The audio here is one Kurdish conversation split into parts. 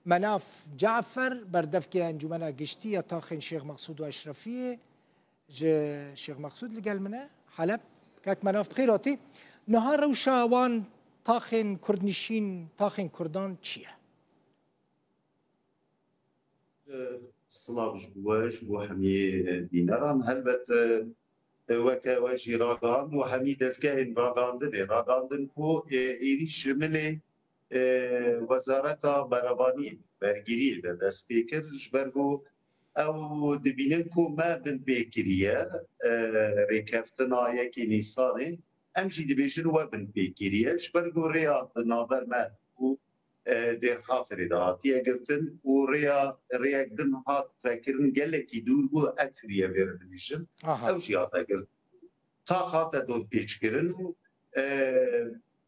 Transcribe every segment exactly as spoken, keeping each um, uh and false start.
Menaf Cafer, berdevkê Encûmena Giştî ya Taxên Şêx Mexsûd û Eşrefiyê, ji Şêx Mexsûd li gel min e. Heleb, kek Menaf, bi xêr hatî. Niha rewşa wan taxên kurdnişîn, taxên kurdan çi ye? Silav ji bo we, ji bo hemî bîneran. Helbet, e, weke we jî ragihand û hemî dezgehên ragihandinê ragandin ku, e, êrîş ji milê, e, Wezareta Berevaniyê, Bergiriyê de dest pê kir, ji ber ku ew dibînin ku me binpê kiriye, e, rêkeftina yekê Nîsanê, em jî dibêjin we binpê kiriye, ji ber ku rêya di navber me û e, Dêrxafirê de hatiye girtin û rêya, rêyek din hat vekirin, gelekî dûr bû, ev tiriye vê re dibêjin. Aha. Ew jî hate girtin. Tax hate dorpêçkirin û, e,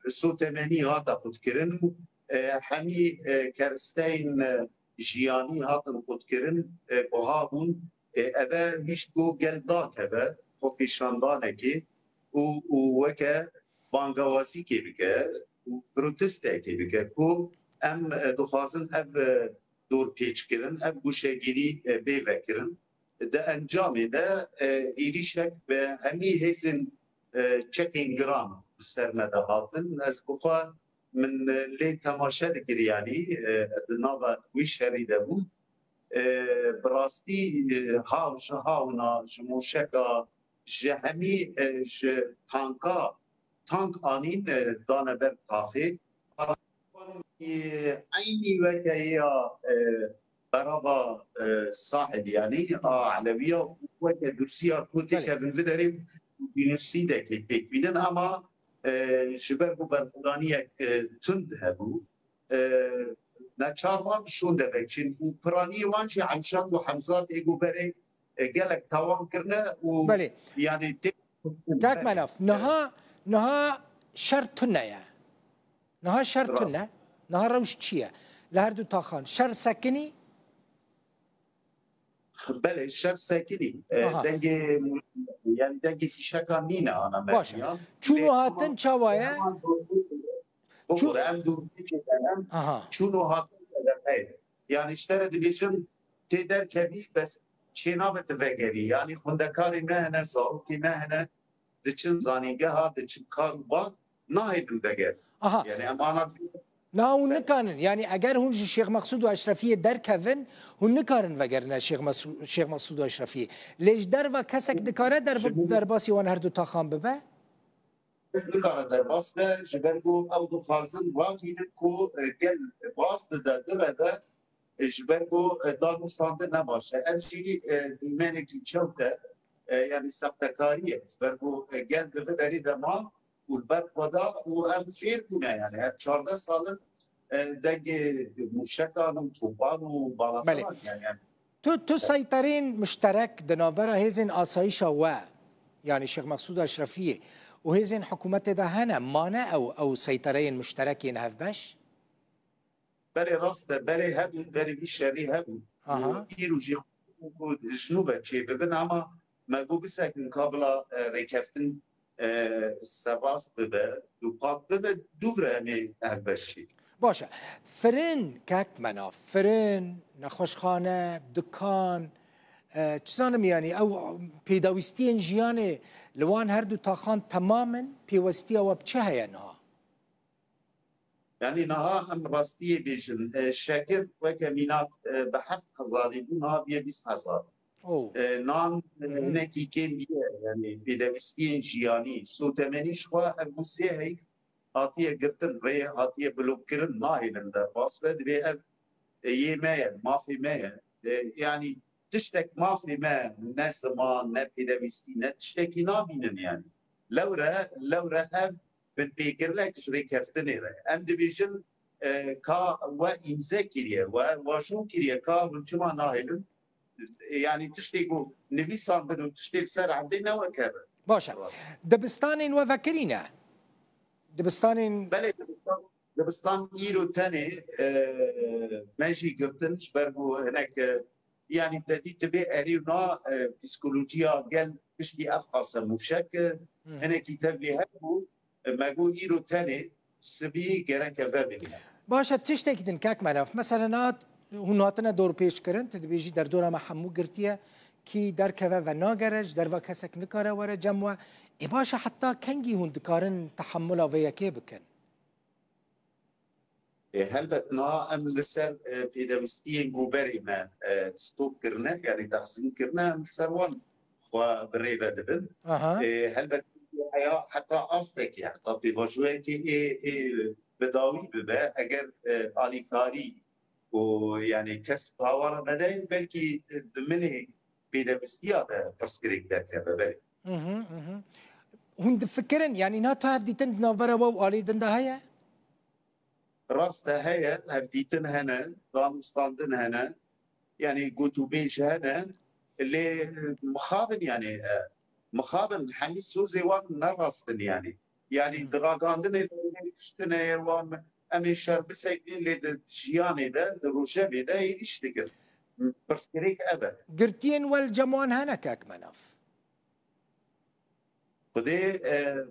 sotemenî hate qutkirin û, e, hemî, e, kersteyên, e, jiyanî hatin qutkirin, e, buha bûn. E, eve hişt ku gel dakeve xwepêşandanekê û, û weke bangawazîkê bike û protestekê bike ku em, e, dixwazin ev, e, dorpêçkirin, ev goşegirî, e, bê vekirin. Di encamê de, e, êrîşek bi hemî hêzên, e, çekên giran bi ser me de hatin. Ez bi xwe min, e, lê temaşe dikir, yanî, e, di nava wî şerî de bûm. E, bi rastî, e, haw ji hawna, ji moşeka, ji hemî, e, ji tanka, tank anîn, e, dane ber taxê. E, eynî weke ya, e, berava, e, Sahil, yanî a Elewiya, weke Dursiya ku têkevin vê derê, jînosîdekê pêk bînin, ama, e, ji ber ku berxwedaniyek, e, tund hebû, e, neçar wan şûn de veçin û piraniyê wan jî Emşad û Hemzat ê ku berê, e, gelek tawan kirine û Belê. Yanî tê Kak Menaf, niha, niha şer tune ye. Niha şer tune. Niha rewş çi ye? Li her du taxan şer sekinî? Belê, şer sekinî. E, Aha. Dengê, yanî dengê fîşekan nîne ana Baş e. Metiyan. Çûn û Lê hatin ama çawa ye? Heman Çû- Bibûre, em dûrpêçê de em Aha. Çûn û hatin de heye. Yanî ji te re dibêjim tê derkevî, bes çênabe tu vegerî. Yanî xwendekarê me hene, zarokê me hene, diçin zanîngeha, diçin kar û bar, nahêlin vegerin. Aha. Yanî em ana Niha hûn nikarin, yanî eger hûn ji Şêx Mexsûd û Eşrefiyê derkevin, hûn nikarin vegerine Şêx Mesû-, Şêx Mexsûd û Eşrefiyê. Lê ji derva kesek dikare derb-, Şimdi derbasî wan her du taxan bibe? Kes nikare derbas be, ji ber ku ew dixwazin ragihînin ku, e, gel baz dide, direve, e, ji ber ku, e, danûstandin ne baş e. Ev jî, e, dîmenekî çewt e, e, yanî sextekarî ye. Ji ber ku, e, gel di vê derê de ma û li ber xwe da û em fêr bûne, yanî her çardeh sal in, e, dengê mûşekan û topan û Belê. Balafiran, yanî em Tu, tu seyterên muşterek di navbera hêzên asayişa we, yanî Şêx Mexsûd Eşrefiyê û hêzên hikûmetê de hene, mane ew, ew seytereyên muşterek yên hevbeş? Belê rast e, berê hebûn, berê vî şerî hebûn. Aha. Û îro jî ku ji nû ve çêbibin, ama me got bisekin ka bila, e, rêkeftin, e, sebas bibe, duqat bibe, dûv re em ê hevbeş şî. Baş e. Firin, kek Menaf, firin, nexweşxane, dikan, e, çi zanim, yanî ew pêdawîstiyên jiyanê li wan her du taxan temam in, pêwestiya we bi çi heye niha? Yanî niha em rastiyê bêjin, e, şekir weke mînak, e, bi heft hezarî bû, niha bûye bîst hezar. Oh. E, nan, e, Hı hı. hinekî kêm bûye, yanî pêdewîstiyên jiyanî, sotemenî ji xwe ev bû sê heyv hatiye girtin, rê hatiye blokkirin, nahêlin derbas be, divê ev, e, yê me ye, mafê me ye. E, yanî tiştek mafê me, ne ziman, ne pêdewîstî, ne tiştekî nabînin yanî. Lewre, lewre ev binpêkirinek ji rêkeftinê re. Em dibêjin, e, ka we îmze kiriye, we wajo kiriye, ka hûn çima nahêlin? E, yanî tiştê ku nivîsandin û tiştê li ser erdê ne weke be. Baş e. Rast. Dibistanên we vekirî ne? Dibistanên Belê, dibistan, dibistan îro tenê, e, me jî girtin, ji ber ku hinek, e, yanî te dî tu bê erê û na, e, psîkolojiya gel piştî ev qase mûşek, e, Hı. hinekî tevlî hebû, e, me got îro tenê sibî gereke vebin. Baş e, tiştekî din kek Menaf. Mesela niha hûn hatine dorpêçkirin, tu dibêjî derdora me hemû girtiye, kî derkeve venagere, ji derva kesek nikare were cem we. Ê baş e, heta kengî hûn dikarin tehemula vê yekê bikin? Ê, helbet niha em li ser, e, pêdewistiyên ku berê me, e, stok kirine, yanî texzîn kirine, em li ser wan xwe bi rê ve dibin. Aha. Ê, helbet heya heta astekê, heta pêvajoyekê ê, ê bi dawî bibe, eger, e, alîkarî û, yanî, kes bawer nede, belkî, e, di milê pêdewistiya de pirsgirêk derkeve, belê. Mhm, mhm. Hûn difikirin, yanî niha tu hevdîtin di navbera we û alî din de heye? Rast e, heye, hevdîtin hene, danûstandin hene, yanî gotûbêj hene, lê mixabin, yanî, e, mixabin, hemî sozê wan ne rast in, yanî. Yanî, hmm, di ragandinê de lê kuştin heye, wan em ê şer bisekinin, lê di jiyanê de, di rojevê de êrîş dikin. Pirsgirêk ev e. Girtiyên we li cem wan hene, kek Menaf? Xwedê, e,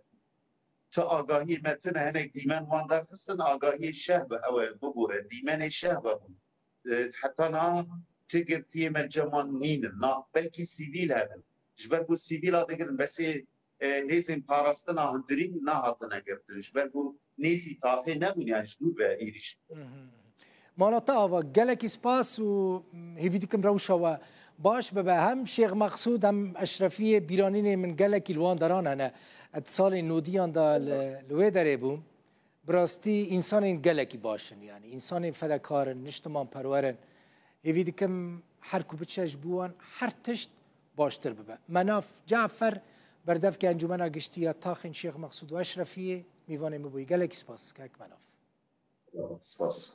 tu agahiyê me tune, hinek dîmen wan derxistin, agahiyê şeh be, ew e, bibûre, dîmenê şeh be bûn. E, heta niha ti girtiyê me li cem wan nînin. Na, belkî sivîl hebin. Ji ber ku sivîla digirin, besê, e, hêzên parastina hundirîn nehatine girtin. Ji ber ku nêzî taxê nebûn, yani ji dûr ve êrîş. Mhm. Mala te ava, gelekî spas û hêvî dikim rewşa we baş bibe. Hem Şêx Meqsûd hem Eşrefiyê bîranînên min gelekî li wan deran hene. Ez di salên nodiyan de li, li wê derê bûm. Bi rastî însanên gelekî baş in, yanî însanên fedekar in, niştimanperwer in. Hêvî dikim her ku biçe ji bo wan her tişt baştir bibe. Menaf Cafer, berdevkê Encûmena Giştî ya Taxên Şêx Meqsûd û Eşrefiyê, mîvanê min bûyî. Gelekî spas, kek Menaf. Spas.